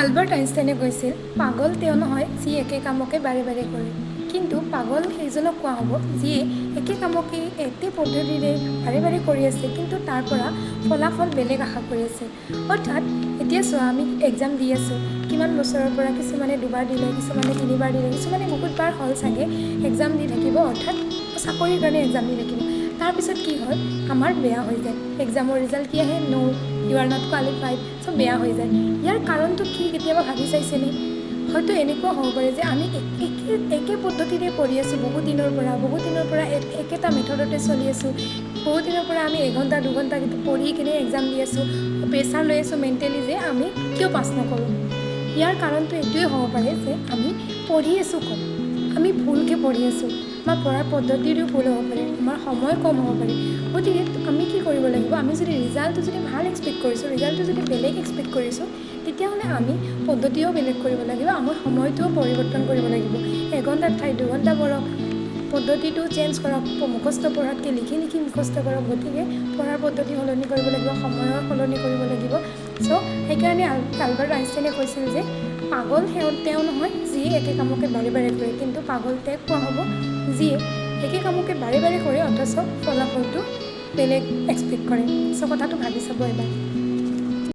Albert আইনষ্টাইনে কৈছিল, পাগল তেওঁ নহয় যি একে কামকে বাৰে বাৰে কৰে, কিন্তু পাগল সেইজনক কোৱা হ'ব যিয়ে একে কামকে একে পদ্ধতিৰে বাৰে বাৰে কৰি আছে, কিন্তু তাৰ পৰা ফলাফল বেলেগ আশা কৰি আছে। অৰ্থাৎ এতিয়া চোৱা, আমি এক্সাম দি আছোঁ কিমান বছৰৰ পৰা। কিছুমানে দুবাৰ দিলে, কিছুমানে তিনিবাৰ দিলে, কিছুমানে বহুতবাৰ হ'ল চাগে এক্সাম দি থাকিব, অৰ্থাৎ চাকৰিৰ কাৰণে এক্সাম দি থাকিব। তাৰপিছত কি হয়? আমাৰ বেয়া হৈ যায়। এক্সামৰ ৰিজাল্ট কি আহে? "No, you are not qualified." চব বেয়া হৈ যায়। ইয়াৰ কাৰণটো কি, কেতিয়াবা ভাবি চাইছেনে? হয়তো এনেকুৱা হ'ব পাৰে যে আমি একে একে পদ্ধতিৰে পঢ়ি আছোঁ বহুত দিনৰ পৰা, বহুত দিনৰ পৰা একেটা মেথডতে চলি আছোঁ। বহুত দিনৰ পৰা আমি এঘণ্টা 2 ঘণ্টা পঢ়ি কিনে এক্সাম দি আছোঁ, প্ৰেছাৰ লৈ আছোঁ মেণ্টেলি যে আমি কিয় পাছ নকৰোঁ। ইয়াৰ কাৰণটো এইটোৱে হ'ব পাৰে যে আমি পঢ়ি আছোঁ কম, আমি ভুলকৈ পঢ়ি আছোঁ। আমাৰ পঢ়াৰ পদ্ধতিটো ভুল হ'ব পাৰে, আমাৰ সময় কম হ'ব পাৰে। গতিকে আমি কি কৰিব লাগিব? আমি যদি ৰিজাল্টটো যদি ভাল এক্সপেক্ট কৰিছোঁ, ৰিজাল্টটো যদি বেলেগ এক্সপেক্ট কৰিছোঁ, তেতিয়াহ'লে আমি পদ্ধতিও বেলেগ কৰিব লাগিব, আমাৰ সময়টোও পৰিৱৰ্তন কৰিব লাগিব। এঘণ্টাৰ ঠাইত 2 ঘণ্টা পঢ়ক, পদ্ধতিটো চেঞ্জ কৰক, মুখস্থ পঢ়াতকৈ লিখি লিখি মুখস্থ কৰক। গতিকে পঢ়াৰ পদ্ধতি সলনি কৰিব লাগিব, সময়ৰ সলনি কৰিব লাগিব। চ' সেইকাৰণে আলবাৰ্ট আইনষ্টাইনে কৈছিল যে পাগল তেওঁ নহয় যিয়ে একে কামকে বাৰে বাৰে কৰে, কিন্তু পাগল তেওঁক কোৱা হ'ব যিয়ে একে কামকে বাৰে বাৰে কৰে, অথচ ফলাফলটো বেলেগ এক্সপেক্ট কৰে। চ' কথাটো ভাবি চাব এবাৰ।